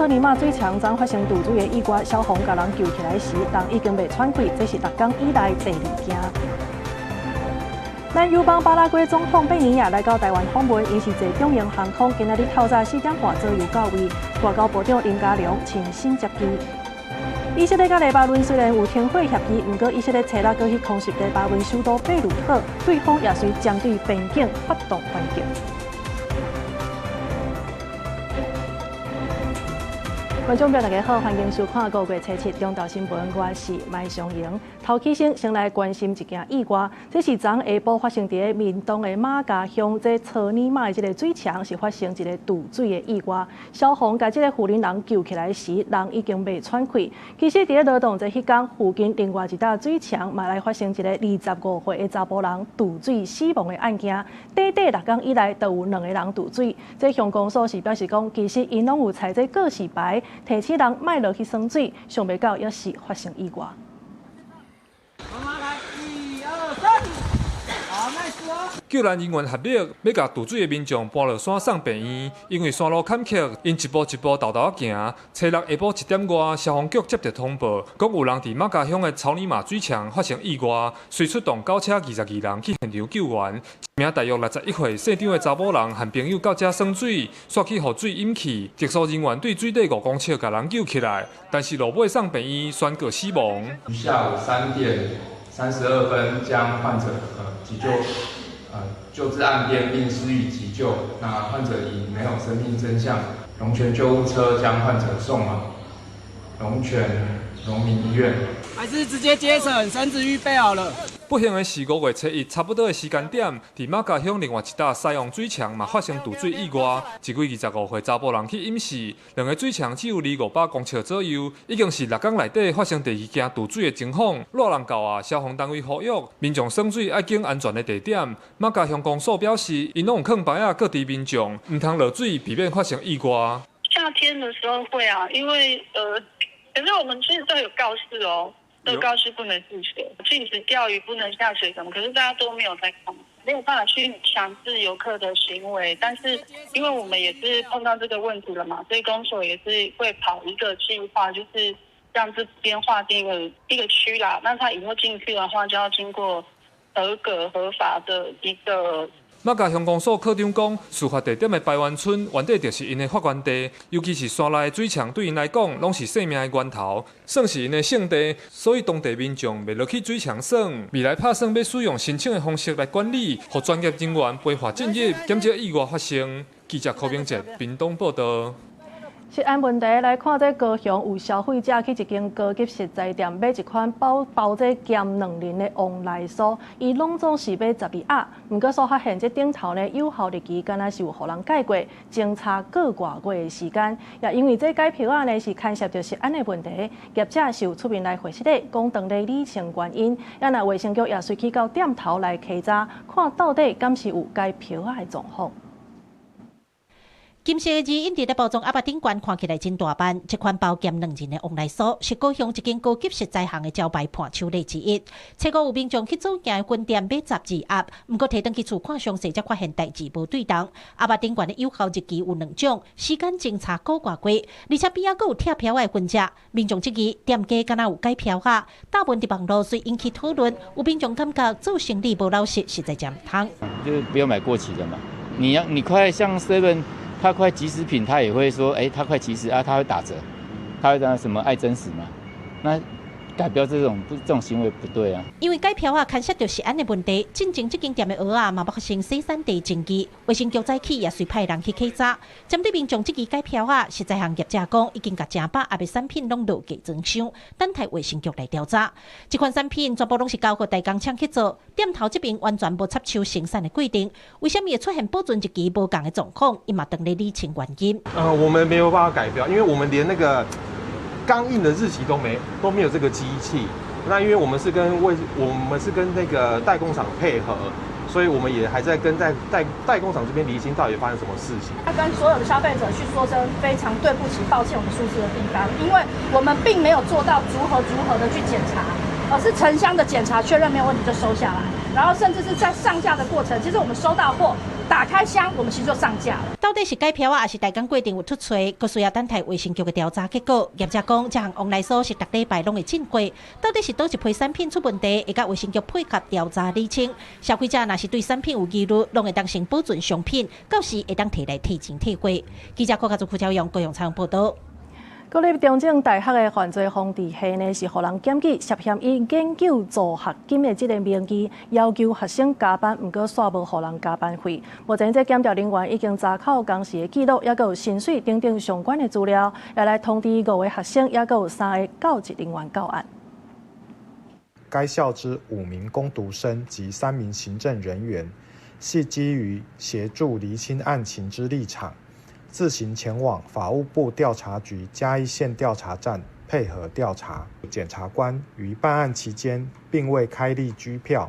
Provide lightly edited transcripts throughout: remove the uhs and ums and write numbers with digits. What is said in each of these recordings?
草泥馬水牆昨發生墜水的意外，消防共人救起來時，人已經袂喘氣，這是6工以來第二件。咱友邦巴拉圭總統貝尼亞來到台灣訪問，伊是坐長榮航空，今仔日透早4點半左右到位。外交部長林佳龍親身接機。以色列佮黎巴嫩雖然有停火協議，毋過以色列初六閣去空襲黎巴嫩首都貝魯特，對方也隨針對邊境發動反擊。觀眾朋友大家好，歡迎收看五月初七中晝新聞，我是麥尚瑩。頭起先，先來關心一件意外，這是昨下晡發生佇咧屏東的馬家鄉，這草泥馬的這个水牆是發生一個墜水的意外。消防共這个婦人人救起來時，人已經袂喘氣。其實佇咧勞動節彼工，附近另外一搭水牆嘛來發生一个25歲的查埔人墜水死亡的案件。短短6工以來，就有兩个人墜水。這鄉公所是表示講，其實𪜶攏有採這告示牌，提醒人莫落去耍水，想袂到猶是發生意外。媽媽來，一二三，好，nice 哦。救援人員合力欲共墜水的民眾搬落山送病院，因為山路坎坷，𪜶一步一步沓沓仔行。初六下晡1點外，消防局接著通報，講有人佇馬家鄉的草泥馬水牆發生意外，隨出動狗車22人去現場救援。一名大約61歲姓張的查某人和朋友到遮耍水，煞去予水淹去。特搜人員對水底5公尺共人救起來，但是路尾送病院宣告死亡。下午3點32分將患者急救救至岸邊並施予急救，那患者已沒有生命徵象，龍泉救護車將患者送往龍泉榮民醫院。還是直接接繩，繩子預備好了。不幸的是，5月初一差不多的時間點，佇馬家鄉另外一搭西旺水牆嘛發生墜水意外，一位25歲查埔人去淹死，兩个水牆只有離500公尺左右，已經是6工內底發生第二件墜水的情況。熱人到啊，消防單位呼籲民眾耍水愛揀安全的地點。馬家鄉公所表示，𪜶攏有囥牌仔告知民眾，毋通落水，避免發生意外。夏天的時候會啊，因為可是我們其實都有告示哦。都告示不能進水，禁止釣魚，不能下水什麼，可是大家都沒有在看，沒有辦法去強制遊客的行為。但是因為我們也是碰到這個問題了嘛，所以公所也是會跑一個計劃，就是讓這邊劃定一個區啦。那他以後進去的話，就要經過合格合法的一個。馬家鄉公所科長講，事發地點的排灣村原底就是𪜶的發源地，尤其是山內的水牆對𪜶來講，攏是生命的源頭，算是𪜶的聖地，所以當地民眾袂落去水牆耍。未來拍算欲使用申請的方式來管理，予專業人員陪伴進入，減少意外發生。記者柯明哲屏東報導。食安問題來看，這高雄有消費者去一間高級食材店買一款包包這鹹卵仁的旺來酥，伊攏總是買12盒，毋過煞發現這頂頭呢有效日期敢若是有予人改過，相差個外月的時間。也因為這改票仔呢是牽涉著食安的問題，業者是有出面來回釋的，講當咧理清原因。也若衛生局也隨去到店頭來稽查，看到底敢是有改票仔的狀況。金色的字印佇咧包裝盒仔頂懸，看起來真大範。這款包鹹卵仁的旺來酥是高雄一間高級食材行的招牌伴手禮之一。初五有民眾去左營的分店買12盒，毋過提轉去厝看詳細，才發現代誌無對仝。盒仔頂懸的有效日期有兩種，時間相差個外月，而且邊仔閣有拆票的痕跡。民眾質疑店家敢若有改票仔，大文佇網路遂引起討論。有民眾感覺做生意無老實，實在真毋通。就是不要買過期的嘛。你要你快像 seven。他快即食品，他也會說，欸，他快即食啊，他會打折，他會講什麼愛真實嘛？那改標這種不這種行為不對啊。因為改票仔牽涉著食安的問題，進前這間店的蚵仔嘛發生洗產地爭議，衛生局早起也隨派人去稽查。針對民眾質疑改票仔，食材行業者講已經共成百盒的產品攏落架裝箱，等待衛生局來調查。這款產品全部攏是交予代工廠去做，店頭這邊完全無插手生產的過程，為啥物會出現保存日期無仝的狀況？伊嘛當咧理清原因。我們沒有辦法改標，因為我們連那個鋼印的日期都沒有這個機器。那因為我們是跟那個代工廠配合，所以我們也還在跟代工廠這邊釐清到底發生什麼事情。要跟所有的消費者去說聲非常對不起、抱歉，我們疏失的地方，因為我們並沒有做到逐盒逐盒的去檢查，而是成箱的檢查確認沒有問題就收下來，然後甚至是在上架的過程，其實我們收到貨打開箱，我們其實就上架了。到底是改標啊，抑是代工過程有出錯？閣需要等待衛生局的調查結果。業者講，這項旺來酥是逐禮拜攏會進貨，到底是佗一批產品出問題，會佮衛生局配合調查釐清。消費者若是對產品有疑慮，攏會當先保存商品，到時會當提來退錢退貨。記者郭家祖、邱朝陽高雄採訪報導。國立中正大學的犯罪防治系呢，是予人檢舉涉嫌以研究助學金的這个名義，要求學生加班，毋過煞無予人加班費。目前這檢調人員已經查考工時的記錄，抑閣有薪水等等相關的資料，也來通知五個學生，抑閣有三个教職人員到案。該校之五名工讀生及三名行政人員，係基於協助釐清案情之立場，自行前往法務部調查局嘉義縣調查站配合調查。檢察官於辦案期間並未開立拘票，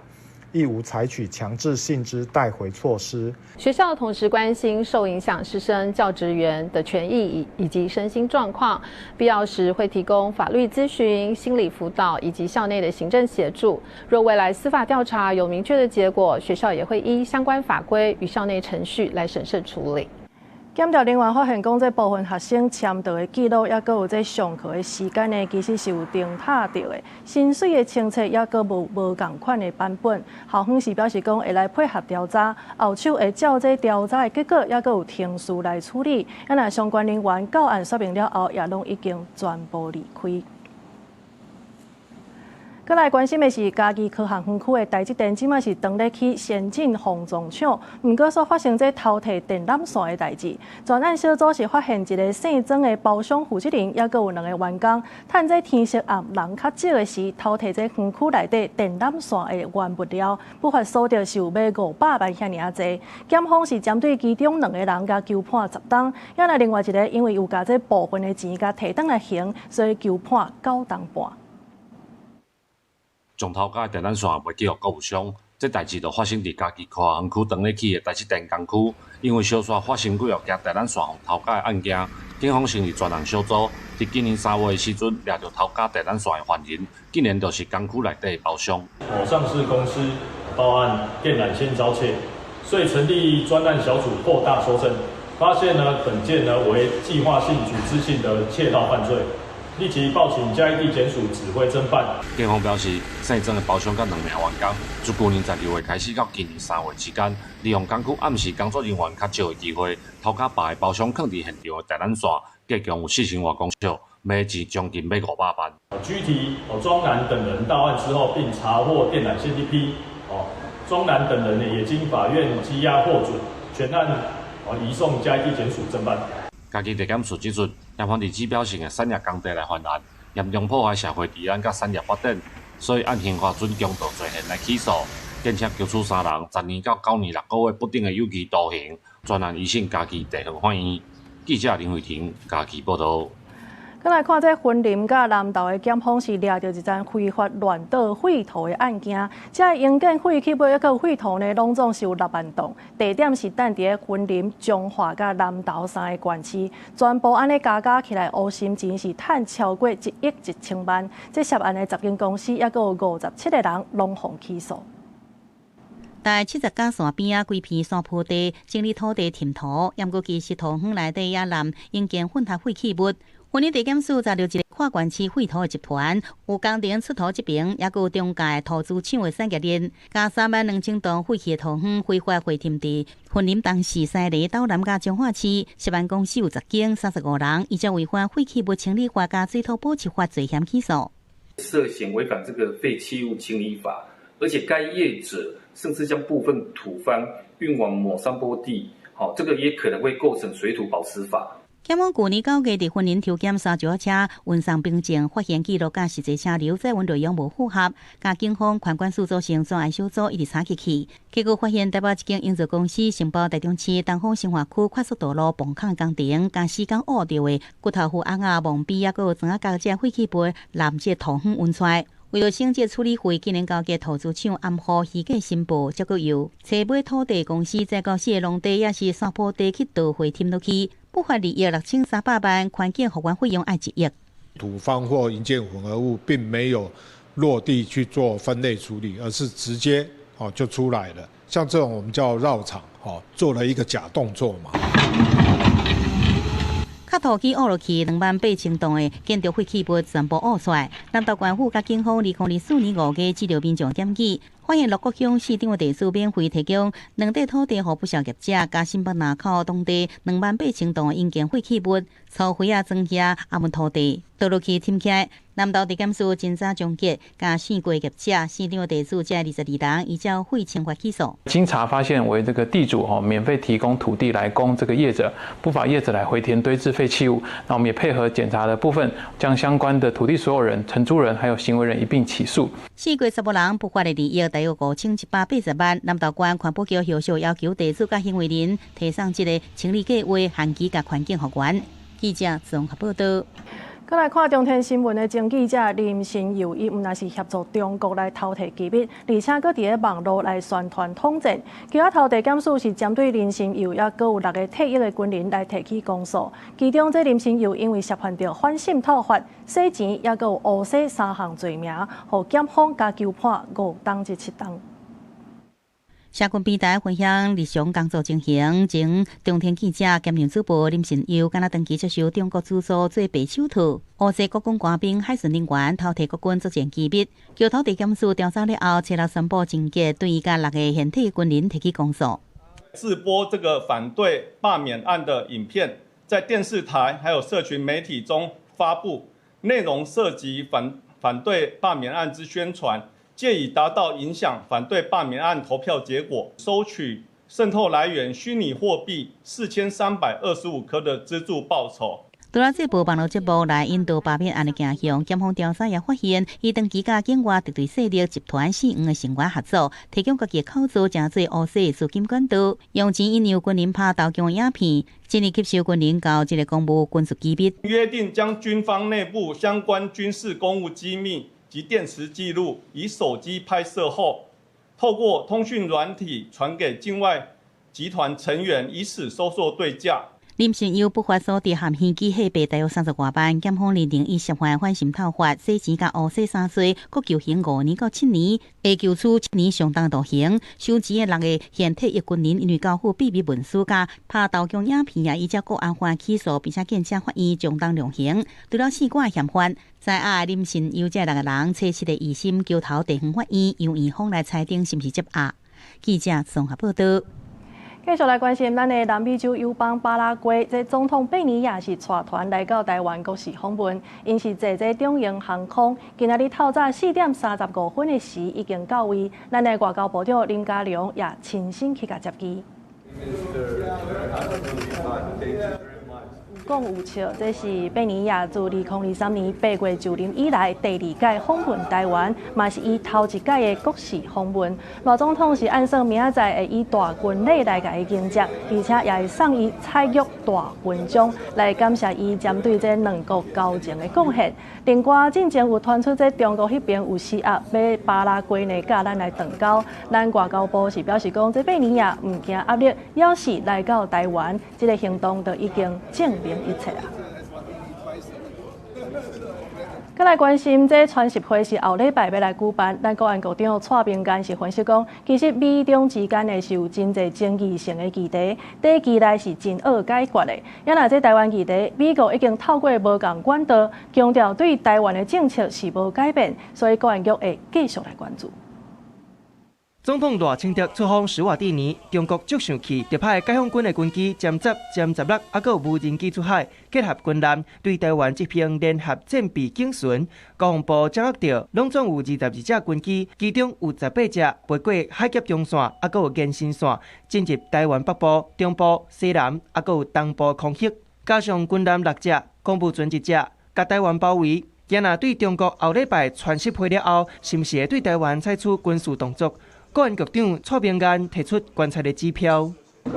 亦無採取強制性之帶回措施。學校同時關心受影響師生、教職員的權益以及身心狀況，必要時會提供法律諮詢、心理輔導以及校內的行政協助。若未來司法調查有明確的結果，學校也會依相關法規與校內程序來審慎處理。檢調人員發現講，這部分學生簽到的記錄，抑閣有這上課的時間呢，其實是有重疊著的。薪水的清冊抑閣無仝款的版本。校方是表示講會來配合調查，後手會照這調查的結果，抑閣有程序來處理。啊，若相關人員到案說明了後，也攏已經全部離開。閣來關心的是，嘉義科學園區的台積電，這擺是當咧起先進封裝廠，毋過煞發生這偷提電纜線的代誌。專案小組是發現一个姓曾的包廂負責人，抑閣有兩个員工，趁這天色暗、人較少的時，偷提這園區內底電纜線的原物料，不法所得是有欲500萬遐爾仔濟。檢方是針對其中兩个人共求判10冬，抑若另外一个因為有共這部分的錢共提轉來還，所以求判9冬半。將偷衿的電纜線賣去予購物商，這代誌就發生佇嘉義科學園區當咧起的台積電工區。因為相續發生幾若件電纜線予偷衿的案件，警方成立專案小組，佇今年3月的時陣掠著偷衿電纜線的犯人，竟然就是工區內底的包商。某上市公司報案電纜線遭竊，所以成立專案小組擴大搜證，發現呢本件呢為計劃性、組織性的竊盜犯罪。立即報請嘉義地檢署指揮偵辦。警方表示，姓曾的包商佮兩名員工，自舊年12月開始到今年3月之間，利用工區暗時工作人員較少的機會，偷衿別个包廂囥佇現場的電纜線，計共有4000外公尺，賣錢將近欲500萬。拘提莊男等人到案之後，並查獲電纜線一批。莊男等人呢也經法院羈押獲准，全案移送嘉義地檢署偵辦。嘉義地檢署指出，嫌犯佇指標性的產業工地來犯案，嚴重破壞社會治安佮產業發展，所以按刑法準強盜罪嫌來起訴，建設求處三人10年到9年6個月不等的有期徒刑，全案移送嘉義地方法院。記者林慧婷嘉義報導。閣來看這雲林佮南投的檢方是掠著一樁非法亂倒廢土的案件。這个營建廢棄物抑閣有廢土呢，攏總是有6萬棟。地點是佇佇个雲林、彰化佮南投三个縣市，全部按呢加加起來，烏心錢是趁超過1億1000萬。這涉案的10間公司抑閣有57個人攏予起訴。在70甲山邊仔規片山坡地整理土地填土，毋過其實土園內底也濫營建混合廢棄物。雲林地檢署查著一个跨縣市廢土的集團，有工程出土這爿，抑閣有中介塗築廠的產業鏈，共3萬2千噸廢棄的土方非法回填佇雲林東勢、西螺、斗南佮彰化市，涉案公司有10間35人，依照違反廢棄物清理法佮水土保持法罪嫌起訴。涉嫌違反這個廢棄物清理法，而且該業者甚至將部分土方運往某山坡地，好，這個也可能會構成水土保持法。檢方舊年9月佇雲林抽檢三石車運送憑證，發現記錄佮實際車流載運內容無符合，共警方環管署組成專案小組一直查入去，結果發現台北一間營造公司承包台中市東方新化區快速道路磅空工程，共施工挖著的骨頭斧甕仔、墓碑，抑閣有磚仔膠這廢棄物濫這土方運出來。為著省這處理費，竟然勾結塗築廠暗號虛假申報，才閣由揣買土地公司再到四个農地，抑是山坡地去倒回填落去，不法利益6300萬，環境復原費用愛1億。土方或營建混合物並沒有落地去做分類處理，而是直接就出來了。像這種我們叫繞場，做了一個假動作嘛。較土機挖落去28,000噸的建築廢棄物全部挖出來。南投縣府佮警方2024年5月接到民眾檢舉，發現鹿谷鄉市長的地主免費提供兩塊土地予不肖業者，佮新北林口當地28,000噸的營建廢棄物、粗廢仔裝卸阿門土地倒落去忝起來。南投地檢署偵查終結，佮姓郭業者、市長的地主這22人依照廢清法起訴。經查發現為這個地主免費提供土地來供這個業者不法業者來回填堆置廢棄物。那我們也配合檢查的部分，將相關的土地所有人、承租人還有行為人一併起訴。四月15人不法的利益大約5180萬。南投縣環保局後續要求地主佮行為人提送這個清理計劃，限期佮環境復原。記者綜合報道。閣來看中天新聞的前記者林心佑，伊毋但是協助中國來偷提機密，而且閣佇咧網路來宣傳統戰。其他頭地檢署是針對林心佑，抑閣有六个退役的軍人來提起公訴。其中，這林心佑因為涉犯著反滲透法、洗錢，抑閣有烏洗三項罪名，予檢方共求判5冬至7冬。社群平台分享日常工作情形，前中天記者兼任主播林信佑，敢若長期接受中國資助做白手套，烏洗國軍官兵、海巡人員偷提國軍作戰機密，橋頭地檢署調查了後，初六宣布偵結，對伊佮六个現退軍人提起公訴。自播這個反對罷免案的影片，在電視台還有社群媒體中發布，內容涉及反對罷免案之宣傳。藉以達到影響反對罷免案投票結果，收取滲透來源虛擬貨幣4325顆的資助報酬。除了這部網路節目來引導罷免案的鏡像，檢方調查也發現，伊長期佮境外敵對勢力集團四五個成員合作，提供家己口座，成做烏洗資金管道，用錢引誘軍人拍投降影片，進而吸收軍人到這個公務軍事機密。約定將軍方內部相關軍事公務機密及電磁記錄以手機拍攝後，透過通訊軟體傳給境外集團成員，以此收受對價。林信佑不法所得含虛擬貨幣大約30外萬，檢方認定伊涉犯反滲透法、洗錢佮烏洗三罪，各求刑5年到7年，會求處7年相當徒刑。收錢的六个現退役軍人因為交付秘密文書佮拍投降影片也依照國安法起訴，並且檢察法院將當量刑。除了四個嫌犯，知影林信佑這六個人，初七的二審橋頭地方法院由院方來裁定是毋是接押。記者綜合報道。繼續來關心咱的南美洲友邦巴拉圭，這總統貝尼亞是帶團來到台灣國事訪問，𪜶是坐這長榮航空，今仔日透早4點35分的時已經到位。咱的外交部長林佳龍也親身去共接機。講有笑，這是貝尼亞自2023年8月就任以來第二屆訪問台灣，嘛是伊頭一屆的國事訪問。賴總統是按算明仔載會以大軍禮來共伊迎接，而且也會送伊彩玉大勳章來感謝伊針對這兩國交情的貢獻。另外，進前有傳出這中國彼邊有施壓，欲巴拉圭呢佮咱來斷交。咱外交部是表示講，這貝尼亞毋驚壓力，猶是來到台灣，這个行動就已經證明一切啊！閣來關心，這川習會是後禮拜欲來舉辦。咱國安局長蔡明幹是分析講，其實美中之間呢是有真濟爭議性的議題，短期內是真惡解決的。也若這台灣議題，美國已經透過無仝管道強調對台灣的政策是無改變，所以國安局會繼續來關注。總統賴清德出訪史瓦蒂尼，中國足生氣，特派解放軍的軍機殲十、殲16，抑閣有無人機出海，結合軍艦對台灣執行聯合戰備警巡。國防部掌握著，攏總有22隻軍機，其中有18隻飛過海峽中線，抑閣有延伸線進入台灣北部、中部、西南，抑閣有東部空域，加上軍艦6隻、公務船1隻，共台灣包圍。今若對中國後禮拜川習會了後，是毋是會對台灣採取軍事動作？國安局長蔡明彥提出觀察的指標，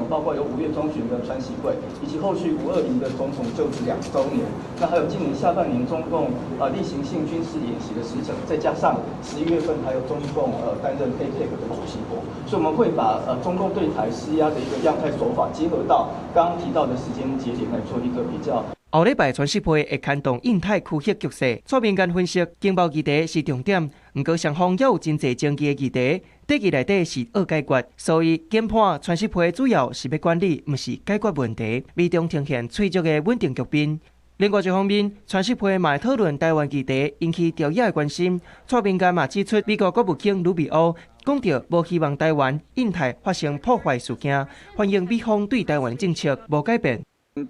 包括有5月中旬的川習會，以及後續520的總統就職2週年，那還有今年下半年中共例行性軍事演習的時程，再加上11月份還有中共擔任 APEC 的主席國，所以我們會把中共對台施壓的一個樣態手法，結合到剛剛提到的時間節點來做一個比較。後禮拜川習會會牽動印太區域局勢。蔡明彥分析，經貿議題是重點，毋過雙方也有真濟爭議的議題，短期內底是愛解決，所以研判川習會主要是欲管理，毋是解決問題，美中呈現脆弱的穩定局面。另外一方面，川習會嘛會討論台灣議題，引起朝野的關心。蔡明彥嘛指出，美國國務卿魯比歐講著無希望台灣、印太發生破壞事件，反映美方對台灣政策無改變。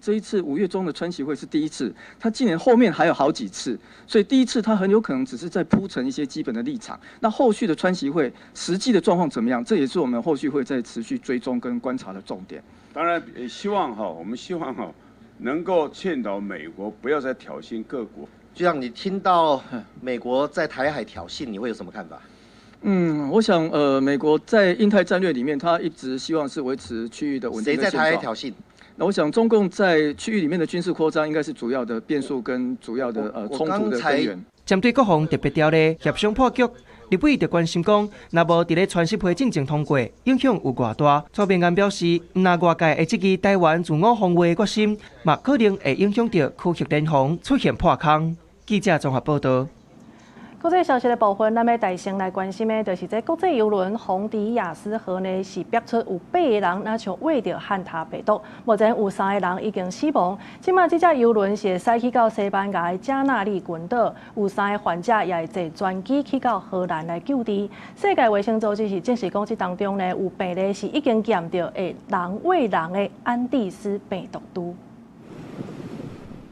這一次5月中的川習會是第一次，他今年後面還有好幾次，所以第一次他很有可能只是在鋪陳一些基本的立場。那後續的川習會實際的狀況怎麼樣？這也是我們後續會再持續追蹤跟觀察的重點。當然，也希望哈，我們希望哈，能夠勸導美國不要再挑釁各國。就像你聽到美國在台海挑釁，你會有什麼看法？我想，美國在印太戰略裡面，他一直希望是維持區域的穩定。誰在台海挑釁？那我想，中共在區域裡面的軍事擴張，應該是主要的變數跟主要的衝突的根源。針對各方特別條例協商破局，立委就關心講，若無佇咧川習會進前通過，影響有偌大？蔡明彥表示，毋但外界會質疑台灣自我防衛決心，嘛可能會影響著區域聯防出現破空。記者綜合報導。國際消息的部分，咱欲先來關心的，就是這國際郵輪洪迪亞斯號呢，是逼出有八个人，若像穢著漢他病毒，目前有三个人已經死亡。這馬這隻郵輪是會駛去到西班牙的加納利群島，有三个患者也會坐專機去到荷蘭來救治。世界衛生組織是證實講，這當中呢有病例是已經驗著會人餵人的安第斯病毒株。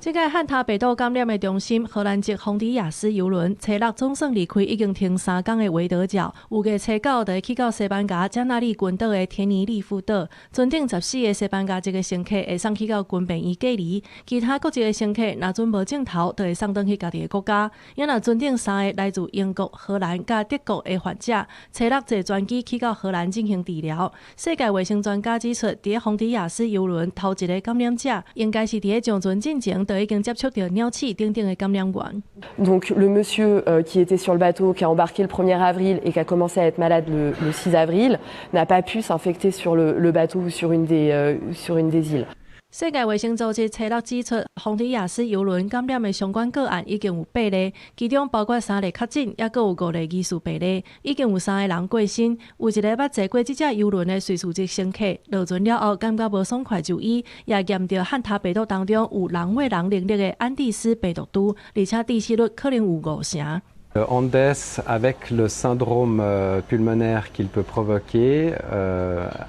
這個漢他病毒感染的中心，荷蘭籍洪迪亞斯郵輪，初六總算離開已經停3工的維德角，預計初九就會去到西班牙加納利群島的天尼利夫島。船頂14個西班牙籍的乘客會送去到軍病院隔離，其他國籍的乘客若準無症頭，就會送轉去家己的國家。也若船頂三個來自英國、荷蘭佮德國的患者，初六坐專機去到荷蘭進行治療。世界衛生專家指出，佇洪迪亞斯郵輪頭一个感染者，應該是佇咧上船進前就已經接觸著鳥鼠等等的感染源。 Donc le monsieur qui était sur le bateau, qui a embarqué le 1er avril et qui a commencé à être malade le 6 avril, n'a pas pu s'infecter sur le bateau ou sur une des îles. 世界衛生組織初六指出，洪迪亞斯郵輪感染的相關個案已經有八例，其中包括三例確診，抑閣有五例疑似病例，已經有三個人過身。有一个捌坐過這隻郵輪的瑞士籍乘客落船了後，感覺無爽快就醫，也驗著漢他病毒當中有人餵人能力的安第斯病毒株，而且致死率可能有五成。 Andes, avec le syndrome pulmonaire qu'il peut provoquer,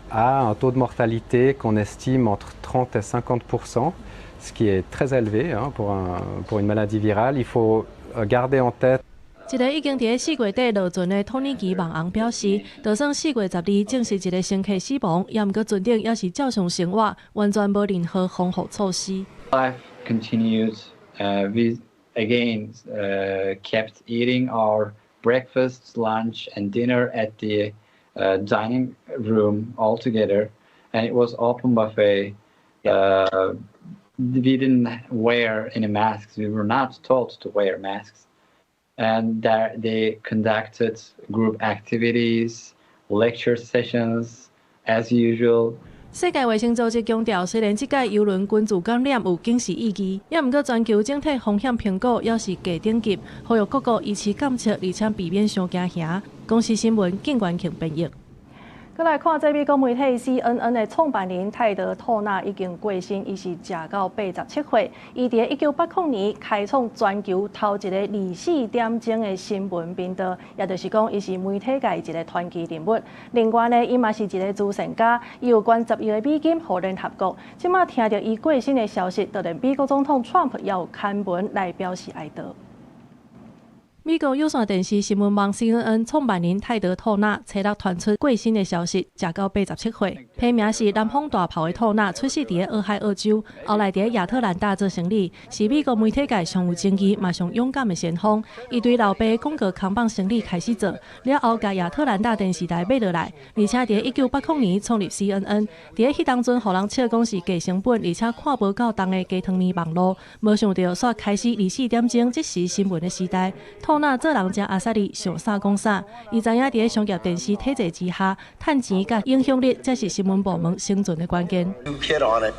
a un taux de mortalité qu'on estime entre 30 et 50, ce qui est très élevé hein, pour une maladie virale. Il faut garder en tête. 一个已經佇咧4月底落船的土耳其網紅表示，就算4月12證實一个乘客死亡，也毋過船頂猶是照常生活，完全無任何防護措施。 Life continued. We again kept eating our breakfast, lunch, and dinner at the dining room all together, and it was open buffet. We didn't wear any masks. We were not told to wear masks. And there they conducted group activities, lecture sessions as usual. 世界衛生組織強調，雖然這擺郵輪群聚感染有警示意義，也毋過全球整體風險評估猶是低等級，呼籲各國維持監測，而且避免傷驚嚇。公視新聞，靳元慶編譯。閣來看這美國媒體 CNN 的創辦人泰德·托納已經過身，伊是食到87歲。伊佇1980年開創全球頭一个24點鐘的新聞頻道，也就是講，伊是媒體界一个傳奇人物。另外呢，伊嘛是一个慈善家，伊有捐10億的美金予聯合國。這馬聽著伊過身的消息，就連美國總統川普也有刊文來表示哀悼。美國有線電視新聞網 CNN 創辦人泰德·托納初六傳出過身的消息，食到87歲。彼名是南方大炮的托納，出世佇俄亥俄州，後來佇亞特蘭大做生理，是美國媒體界上有爭議、嘛上勇敢的先鋒。伊對老爸廣告扛棒生理開始做，了後共亞特蘭大電視台買落來，而且佇1980年創立 CNN。佇彼當陣，予人笑講是低成本，而且看無夠重的雞湯麵網路，無想著煞開始24點鐘即時新聞的時代。托納做人誠阿薩利，想啥講啥。伊知影佇咧商業電視體制之下，趁錢佮影響力，才是新聞部門生存的關鍵。 You hit on it.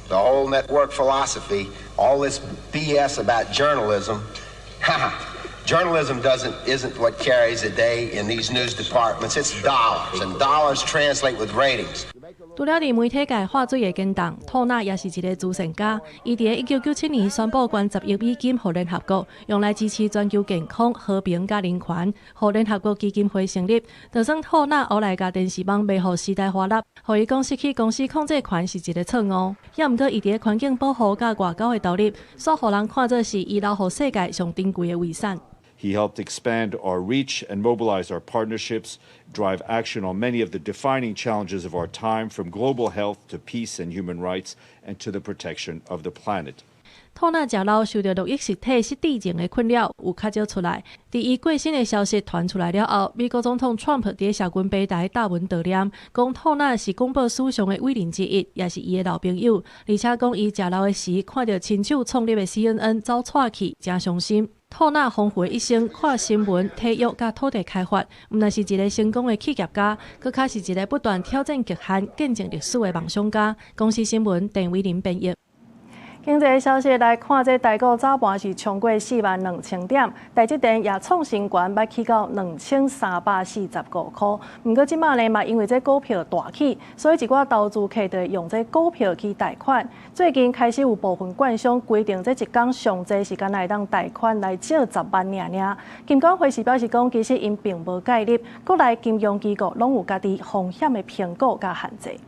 The whole network philosophy, all this BS about journalism. Journalism doesn't isn't what carries the day in these news departments. It's dollars, and dollars translate with ratings. 除了佇媒體界化水會堅動，托納也是一个慈善家。伊佇1997年宣布捐10億美金予聯合國，用來支持全球健康、和平佮人權，予聯合國基金會成立。就算托納後來共電視網賣予時代華納，予伊講失去公司控制權是一个錯誤。猶毋過伊佇咧環境保護佮外交的投入，煞予人看做是伊留予世界上珍貴的遺產。 He helped expand our reach and mobilize our partnerships, drive action on many of the defining challenges of our time, from global health to peace and human rights, and to the protection of the planet. 托納食老受著路易實體失智症的困擾，有較少出來。佇伊過身的消息傳出來了後，美國總統川普佇社群平台貼文悼念，講托納是廣播史上的偉人之一，也是伊的老朋友。而且講伊食老的時，看著親手創立的 CNN 走掣去，誠傷心。托納豐富的一生，跨新聞、體育佮土地開發，毋但是一个成功的企業家，閣較是一个不斷挑戰極限、見證歷史的夢想家。公視新聞鄧偉林編譯。經濟消息來看，這台股早盤是衝過4萬2千點，台積電也創新高，欲起到2345塊。毋過這馬呢嘛，因為這股票大起，所以一寡投資客就會用這股票去貸款。最近開始有部分券商規定，這一工上濟是干焦會當貸款來借10萬爾爾。金管會是表示講，其實𪜶並無介入，國內金融機構攏有家己風險的評估佮限制。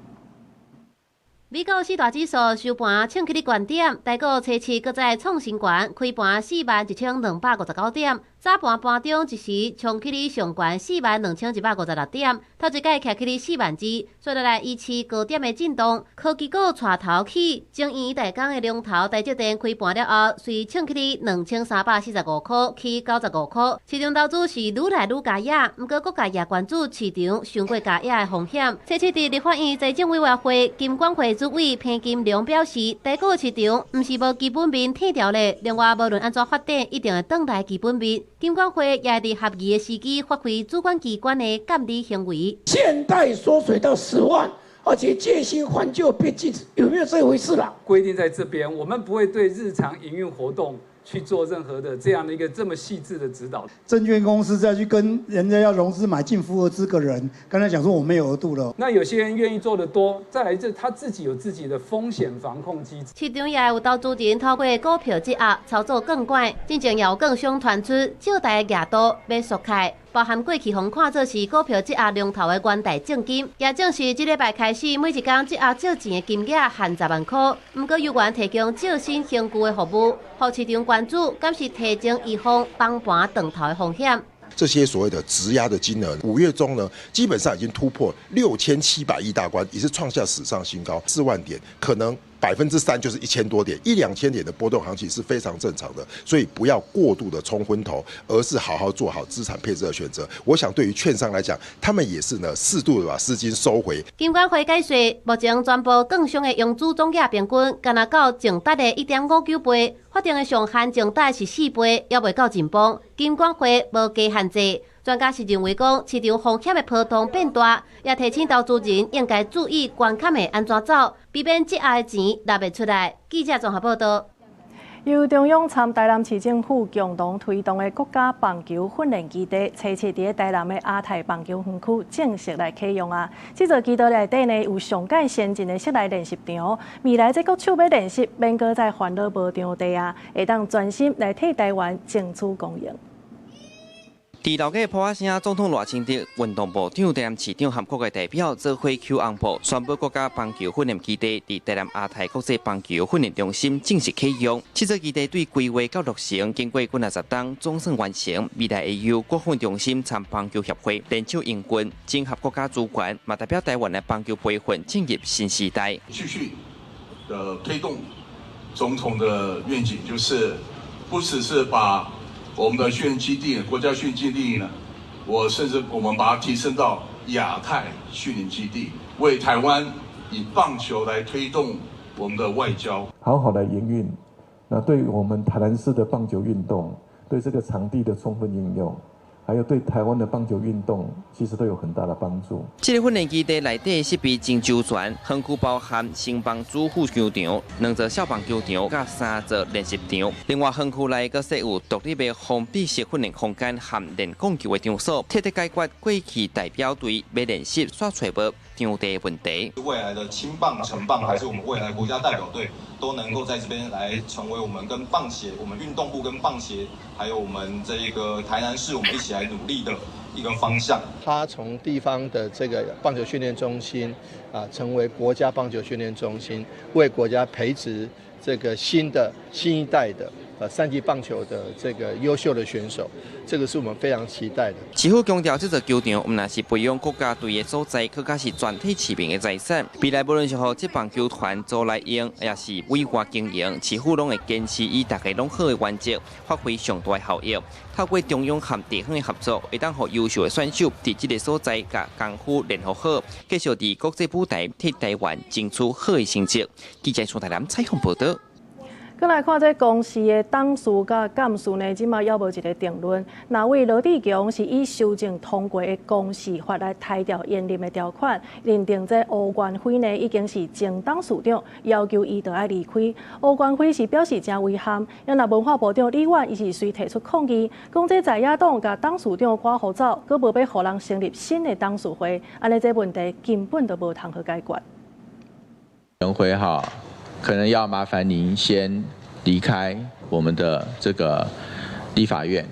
美股四大指數收盤衝起咧懸點，台股初七閣再創新高，開盤41,259點，早盤盤中一時衝起咧上懸42,156點，頭一擺徛起咧4萬二，紲落來維持高點的震盪。科技股帶頭起，晶圓代工的龍頭台積電開盤了後，隨衝起咧2345塊，起95塊。市場投資是愈來愈加壓，毋過各界也關注市場傷過加壓的風險。初七佇立法院財政委員會金管會主委彭金龍表示，台股市場毋是無基本面天條咧，另外無論按怎發展，一定會轉來基本面。金管會也會佇合宜的時機發揮主管機關的監理行為。限貸縮水到10萬，而且借新還舊被禁止，有沒有這回事啦？規定在這邊，我們不會對日常營運活動去做任何的這樣的一個這麼細緻的指導。證券公司再去跟人家要融資買進符合資格人，跟他講說我沒有額度了。那有些人願意做得多，再來這他自己有自己的風險防控機制。市場也有投資人透過股票質押操作槓桿，進前也有券商傳出借貸的額度欲縮開，包含過去予看做是股票質押龍頭的元大證金，也正是這禮拜開始，每一工質押借錢的金額限10萬塊。毋過猶原提供借新還舊的服務，予市場關注，敢是提前預防崩盤斷頭的風險。這些所謂的質押的金額，5月中呢，基本上已經突破6700億大關，也是創下史上新高，4萬點，可能3%就是1000多點，一兩千點的波動行情是非常正常的，所以不要過度的衝昏頭，而是好好做好資產配置的選擇。我想對於券商來講，他們也是呢適度的把資金收回。金管會解說，目前全部券商的融資總額平均，干焦到淨值的1.59倍，法定的上限淨值是4倍，猶未夠緊繃。金管會無加限制。專家是認為講，市場風險的波動變大，也提醒投資人應該注意關卡會按怎走，避免質押的錢納袂出來。記者綜合報道。由中央參台南市政府共同推動的國家棒球訓練基地，初七佇台南的亞太棒球園區正式來啟用啊！這座基地內底呢，有上蓋先進的室內練習場，未來這國手欲練習，免閣再煩惱無場地啊，會當專心來替台灣爭取光榮。佇樓閣破仔聲，總統賴清德、運動部長、台南市長和各界代表做伙搝紅布，宣布國家棒球訓練基地佇台南亞太國際棒球訓練中心正式啟用。這座基地對規劃到落成，經過幾若十冬，總算完成。未來會由國訓中心參棒球協會聯手營運，整合國家資源，嘛代表台灣的棒球培訓進入新時代。繼續的推動總統的願景，就是不只是把我們的訓練基地，國家訓練基地呢，我甚至我們把它提升到亞太訓練基地，為台灣以棒球來推動我們的外交，好好來營運。那對於我們台南市的棒球運動，對這個場地的充分應用，還有對台灣的棒球運動，其實都有很大的幫助。這个訓練基地內底設備真周全，園區包含新棒主副球場、兩座小棒球場、佮三座練習場。另外，園區內閣設有獨立的封閉式訓練空間和練摃球的場所，徹底解決過去代表隊欲練習煞揣無場地問題。未來的青棒、成棒，還是我們未來國家代表隊，都能夠在這邊來成為我們跟棒協、我們運動部跟棒協，還有我們這一個台南市，我們一起來努力的一個方向。他從地方的這個棒球訓練中心啊，成為國家棒球訓練中心，為國家培植這個新的新一代的三級棒球的這個優秀的選手，這個是我們非常期待的。市府強調，這座球場毋但是培養國家隊的所在，閣較是全體市民的財產。未來無論是予職棒球團租來用，抑是委外經營，市府攏會堅持以大家攏好的原則，發揮上大的效益。透過中央和地方的合作，會當予優秀的選手佇這个所在共功夫練予好，繼續佇國際舞台替台灣爭取好的成績。記者宋台南採訪報導。閣來看這公視的董事佮監事呢，這馬猶無一个定論。若為羅智強是以修正通過的公視法來刣掉延任的條款，認定這吳元輝呢已經是前董事長，要求伊著愛離開。吳元輝是表示真遺憾。啊若文化部長李婉伊是隨提出抗議，講這在野黨共董事長趕予走，閣無欲予人成立新的董事會，按呢這問題根本就無通好解決。元輝哈。可能要麻煩您先離開我們的這個立法院，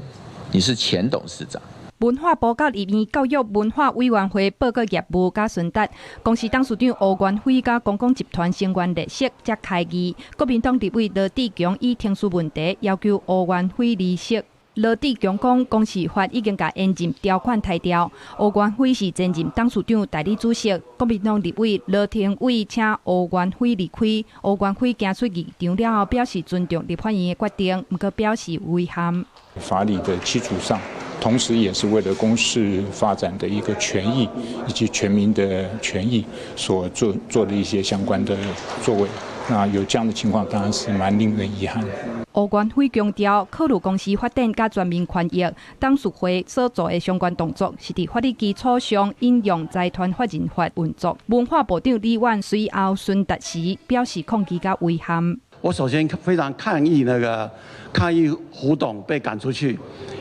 你是前董事長。文化部佮立院教育文化委員會報告業務佮詢達，公視董事長吳元輝佮公共集團成員列席才開議。國民黨立委羅智強以程序問題要求吳元輝離席。羅智強講，公視法已經共延任條款刣掉，吳元輝是前任董事長代理主席。國民黨立委羅廷偉請吳元輝離開，吳元輝行出議場了後，表示尊重立法院的決定，毋過表示遺憾。法理的基礎上，同時也是為了公視發展的一個權益以及全民的權益所做的一些相關的作為。那有這樣的情況，當然是蠻令人遺憾的。吳元輝強調，考慮公視發展佮全民權益，董事會所做的相關動作，是佇法律基礎上引用財團法人法運作。文化部長李婉隨後詢達時表示抗議佮遺憾。我首先非常抗議那個抗議胡董被趕出去，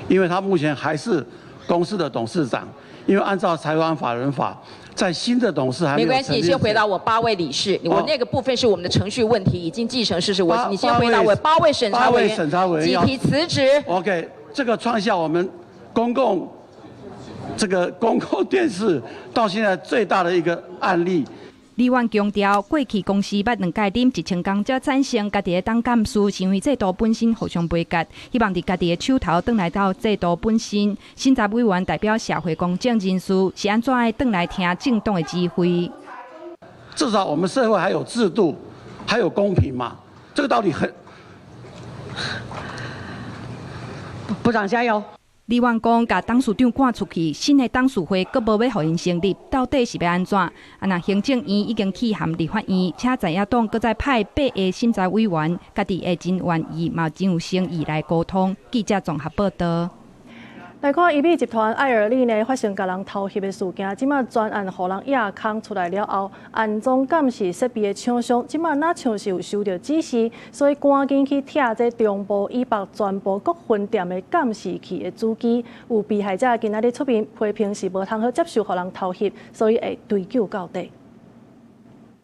因為他目前還是公司的董事長，因為按照財團法人法。在新的董事還沒關係，你先回答我八位理事，我那個部分是我們的程序問題，已經既成事實。我你先回答我八位審查委員集體辭職。 OK，這個創下我們公共這個公共電視到現在最大的一個案例。李婉強調，過去公視捌兩屆忍1000工才產生家己的董監事，是因為制度本身互相背結，希望佇家己的手頭轉來到制度本身。審查委員代表社會公正人士是按怎會轉來聽政黨的指揮？至少我們社會還有制度，還有公平嘛？這個道理很。部長加油！李婉講，共董事長趕出去，新的董事會閣無欲予𪜶成立，到底是欲按怎？啊，若行政院已經去函立法院，請在野黨閣再派八个審查委員，家己會真願意，嘛真有誠意來溝通。記者綜合報導。來看醫美集團愛爾利呢發生共人偷翕的事件，這馬專案予人挖空出來了後，安裝監視設備的廠商，這馬若像是有收著指示，所以趕緊去拆這中部以北全部各分店的監視器的主機。有被害者今仔日出面批評是無通好接受予人偷翕，所以會追究到底。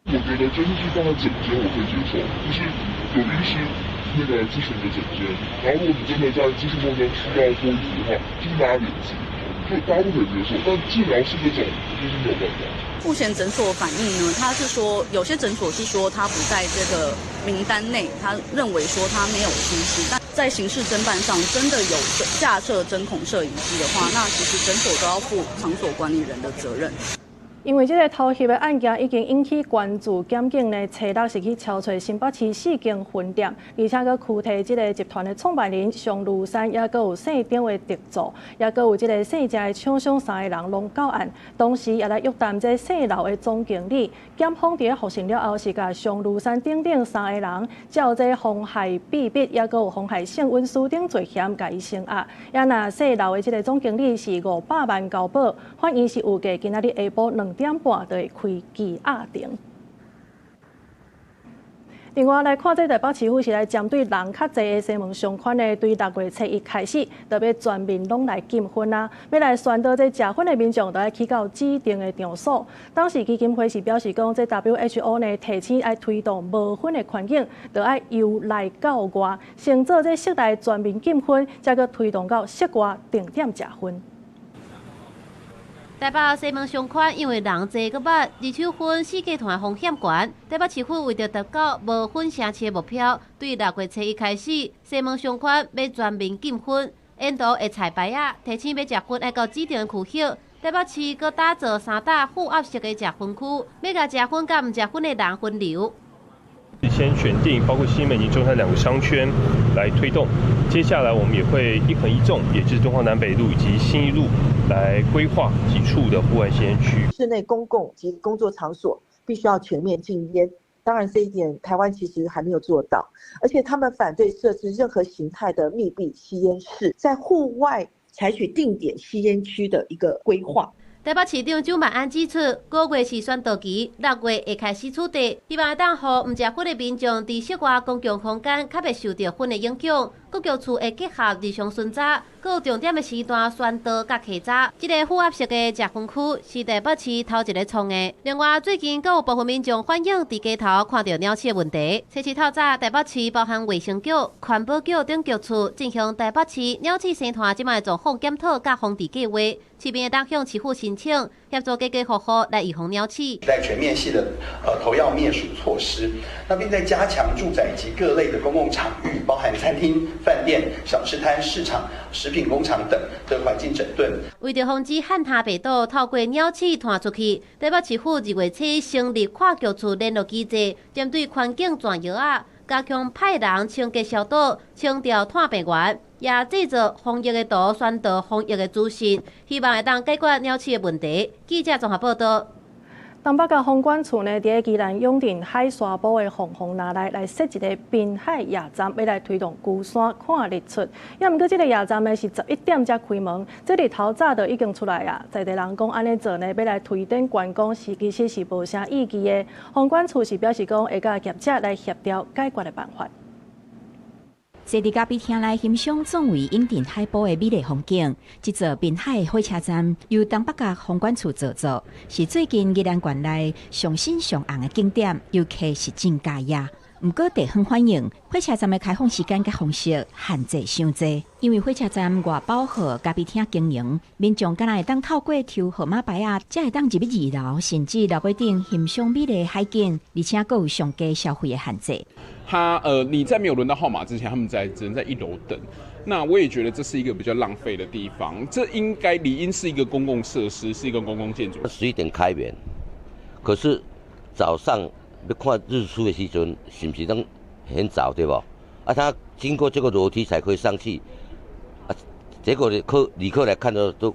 我覺得監視器放在診間我可以接受，就是有醫師那個諮詢的診間，然後如果你真的在諮詢過程中需要脫衣服的話，就是拉簾子，就大家都可以接受。但治療室這種就是沒有辦法。目前診所反映呢，他是說有些診所是說他不在這個名單內，他認為說他沒有疏失。但在刑事偵辦上，真的有架設針孔攝影機的話，那其實診所都要負場所管理人的責任。因為這个偷翕的案件已經引起關注，檢警呢，初六是去敲揣新北市四間分店，而且閣拘提這个集團的創辦人商如山，也閣有姓張的特助，也閣有這个姓鄭的廠商三个人攏到案。同時也來約談這姓劉的總經理。檢方佇咧複審了後，是共商如山等等三个人，照這妨害秘密，也閣有妨害性隱私等罪嫌，共伊聲押。也若姓劉的這个總經理是500萬交保，法院是預計今仔日下晡2點半就會開羈押庭。另外來看，這台北市府是來針對人較濟的西門商圈呢，對6月初一開始，就欲全面攏來禁薰啊，欲來宣導這食薰的民眾，都愛去到指定的場所。當時基金會是表示講，這 WHO 呢提醒愛推動無薰的環境，就愛由內到外，先做這室內全面禁薰，才閣推動到室外定點食薰。台北西門商圈因為人濟閣密，二手薰四界傳風險懸。台北市府為著達到無薰城市的目標，對6月初一開始，西門商圈欲全面禁薰，沿途的菜牌仔提醒欲食薰愛到指定的區域。台北市閣打造三搭負壓式的食薰區，欲共食薰佮毋食薰的人分流。先選定包括西門以及中山兩個商圈來推動，接下來我們也會一橫一縱，也就是敦化南北路以及信義路來規劃幾處的戶外吸煙區。室內公共及工作場所必須要全面禁煙，當然這一點台灣其實還沒有做到，而且他們反對設置任何形態的密閉吸煙室，在戶外採取定點吸煙區的一個規劃。台北市長蔣萬安指出，5月是宣導期，6月會開始取締，希望會當予毋食薰的民眾佇室外公共空間較袂受著薰的影響。各局處會結合日常巡查，閣有重點的時段宣導佮稽查。這个負壓式的食薰區是台北市頭一个創的。另外，最近閣有部分民眾反映佇街頭看著鳥鼠的問題。初七透早，台北市包含衛生局、環保局等局處進行台北市鳥鼠生態這擺狀況檢討佮防治計劃，市民會當向市府申請協助家家戶戶來預防鳥鼠。在全面性的投藥滅鼠措施，那並在加強住宅及各類的公共場域，包含餐廳、飯店、小吃攤、市場、食品工廠等的環境整頓。為著防止漢他病毒透過鳥鼠傳出去，台北市府2月初成立跨局處聯絡機制，針對環境轉藥仔，加強派人清潔消毒、清掉傳病源，也製作防疫的圖，宣導防疫的資訊，希望會當解決鳥鼠的問題。記者綜合報道。東北角航管處呢，佇咧宜蘭永定海沙埔的鳳凰林內來設一个濱海夜站，欲來推動龜山看日出。也毋過，這个夜站呢是11點才開門，這日頭早就已經出來啊。在地人講，按呢做呢，欲來推展觀光是其實是無啥意義的。航管處是表示講，會佮業者來協調解決的辦法。坐佇咖啡廳內欣賞壯圍永定海埔的美麗風景。這座濱海火車站由東北角航管處製作，是最近宜蘭縣內上新上紅的景點，遊客是真喜愛。毋過地方反映，火車站的開放時間佮方式限制傷濟，因為火車站外包予咖啡廳經營，民眾敢若會當透過抽號碼牌仔，才會當入去二樓，甚至樓尾頂欣賞美麗海景，而且閣有上低消費的限制。他你在沒有輪到號碼之前，他們在只能在一樓等。那我也覺得這是一個比較浪費的地方。這應該理應是一個公共設施，是一個公共建築。11點開門，可是早上欲看日出的時陣，是毋是攏很早對無？啊，他經過這個樓梯才可以上去，啊，結果旅客來看到都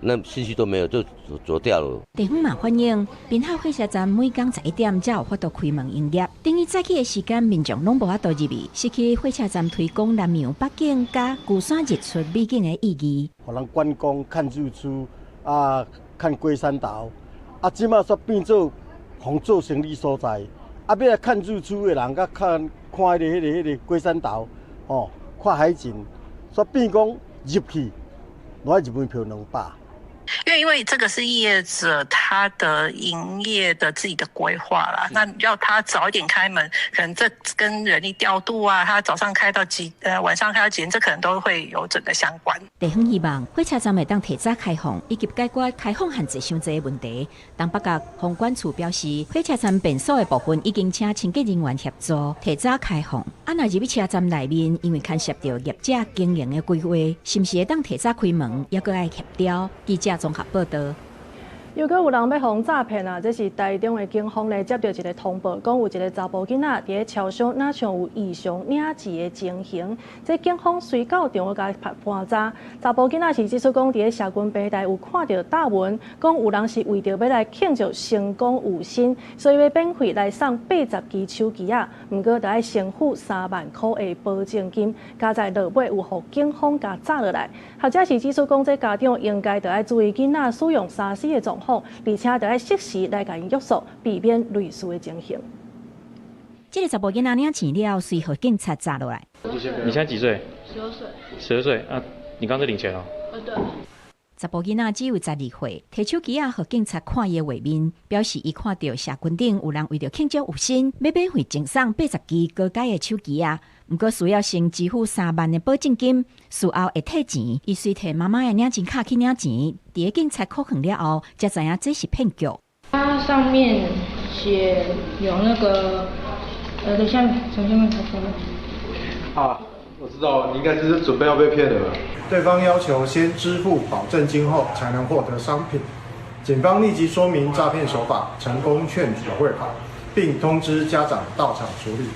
那興趣都沒有，就走掉了。地方嘛反映，濱海火車站每工11點才有法度開門營業，等於早起的時間，民眾攏無法度入去，失去火車站推廣南洋北景佮龜山日出美景的意義。予人觀光看日出啊，看龜山島啊，這馬煞變做予做生意所在，啊，欲來看日出的人，佮看看彼个龜山島，哦，看海景，煞變講入去，愛入門票200。因為這個是業者他的營業的自己的規劃啦，那要他早一點開門，可能這跟人力調度啊，他早上開到幾，晚上開到幾點，這可能都會有整個相關。地方希望火車站會當提早開放，以及解決開放限制傷濟的問題。東北角航管處表示，火車站便所的部分已經請清潔人員協助提早開放。啊，若入去車站內面，因為牽涉著業者經營的規劃，是毋是會當提早開門，猶閣愛協調。記者綜合報道。又閣有人欲予詐騙啊！這是台中的警方咧接著一个通報，講有一个查埔囡仔佇咧超商，若像有異常領錢的情形。這警方隨到場共伊盤查，查埔囡仔是指出講佇咧社群平台有看著貼文，講有人是為著欲來慶祝成功有薪，所以欲免費來送80支手機仔，毋過著愛先付3萬箍的保證金，佳哉落尾有予警方共查落來。學者是指出講，這家長應該著愛注意囡仔使用3C 的狀況，而且著愛適時來共𪜶約束，避免類似的情形。這个查埔囡仔領錢了，隨予警察查落來。你現在幾歲？12歲。12歲啊？你剛才領錢哦？對。查埔囡仔只有12歲，提手機仔予警察看伊的畫面，表示伊看著社群頂有人為著慶祝有薪，欲免費贈送80支高階的手機仔，毋過需要先支付3萬的保證金，事後會退錢。伊隨提媽媽的領錢卡去領錢，佇咧警察扣問了後，才知影這是騙局。它上面寫有那個，等一下，重新問，重新問。啊，我知道，你應該是準備要被騙了吧？對方要求先支付保證金後才能獲得商品。警方立即說明詐騙手法，成功勸阻匯款，並通知家長到場處理。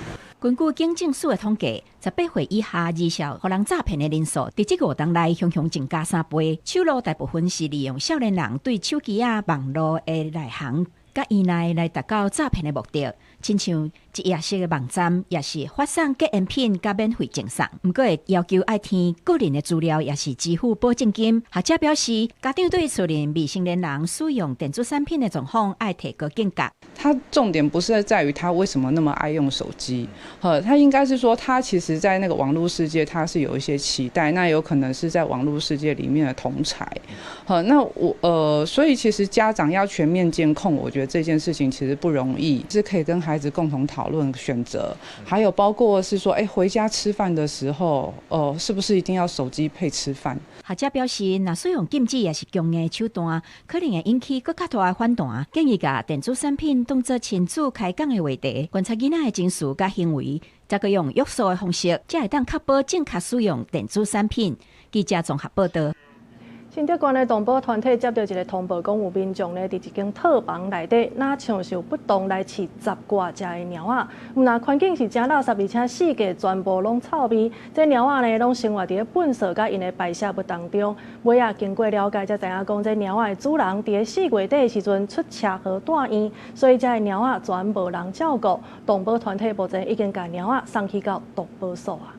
根據警政署的統計，18歲以下兒少予人詐騙的人數，佇這5冬內雄雄增加3倍。首路大部分是利用少年人對手機仔網路的內行佮依賴來達到詐騙的目的。親像一頁式的網站，抑是發送隔煙品佮免費贈送。毋過會要求愛填個人的資料，抑是支付保證金。學者表示，家長對厝內未成年人使用電子產品的狀況，愛提高警覺。他重點不是在於他為什麼那麼愛用手機，呵，他應該是說他其實在那個網路世界，他是有一些期待，那有可能是在網路世界裡面的同儕，呵，那我所以其實家長要全面監控，我覺得這件事情其實不容易，是可以跟孩子共同討論選擇，還有包括是說，回家吃飯的時候，是不是一定要手機配吃飯？學者表示，若使用禁止抑是強硬手段，可能會引起閣較大的反彈。建議共電子產品當作親子開講的話題，觀察囡仔的情緒佮行為，再閣用約束的方式，才會當確保正確使用電子產品。記者綜合報導。新竹縣的動保團體接著一个通報，講有民眾咧佇一間套房內底，若像是有不當來飼十外隻的貓仔，毋但環境是誠垃圾，而且四界全部攏臭味。這貓仔呢，攏生活佇咧糞埽佮𪜶的排泄物當中。尾仔經過了解，才知影講這貓仔的主人佇咧4月底的時陣出車禍蹛院，所以這个貓仔全無人照顧。動保團體目前已經共貓仔送去到動保所啊。